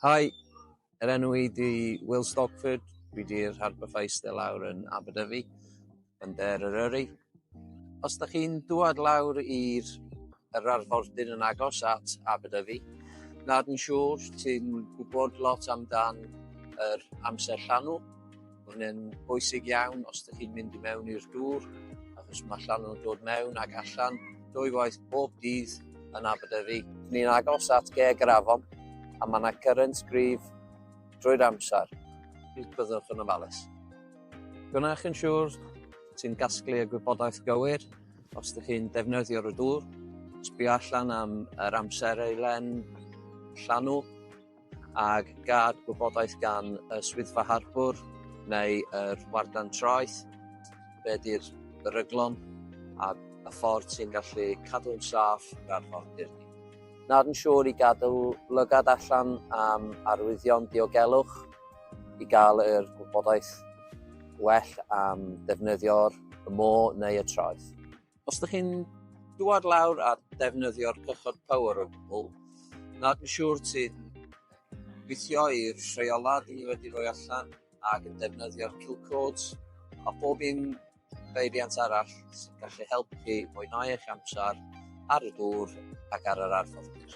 Hi, yr enw i 'di Will Stockford, dwi 'di'r Harbour Feistr lawr yn Aberdyfi, yn Der Eryri. Os 'dach chi'n dŵad lawr i'r yr arfordir yn agos at Aberdyfi, nad yn siŵr ti'n gwybod lot amdan yr amser llanw. Ma' hynny'n bwysig iawn os 'dych chi'n mynd i mewn i'r dŵr, achos ma' llanw'n dod mewn ag allan dwywaith bob dydd yn Aberdyfi. Ni'n agos at Geg yr Afon a ma' 'na cyrrent gryf drwy'r amser. Byddwch yn ofalus. Gwnewch yn siŵr ti'n gasglu y gwybodaeth gywir os ydych chi'n defnyddio'r dŵr. Sbio allan am yr amserlen llanw ag gad gwybodaeth gan y Swyddfa Harbwr neu yr Wardan Traeth, be 'di'r beryglon a y ffordd ti'n gallu cadw'n saff yr arfordir ni. Nad yn siŵr i gadw lygad allan am arwyddion diogelwch i gael yr gwybodaeth well am defnyddio'r y môr neu y traeth. Os ydych chi'n dŵad lawr a defnyddio'r cychod power o gwbl, nad yn siŵr ti'n gweithio i'r rheola dyn ni wedi rhoi allan ac yn defnyddio'r kill codes a bob un beiriant arall sy'n gallu helpu chi mwynhau eich amser ar y dŵr ac ar yr arfordir.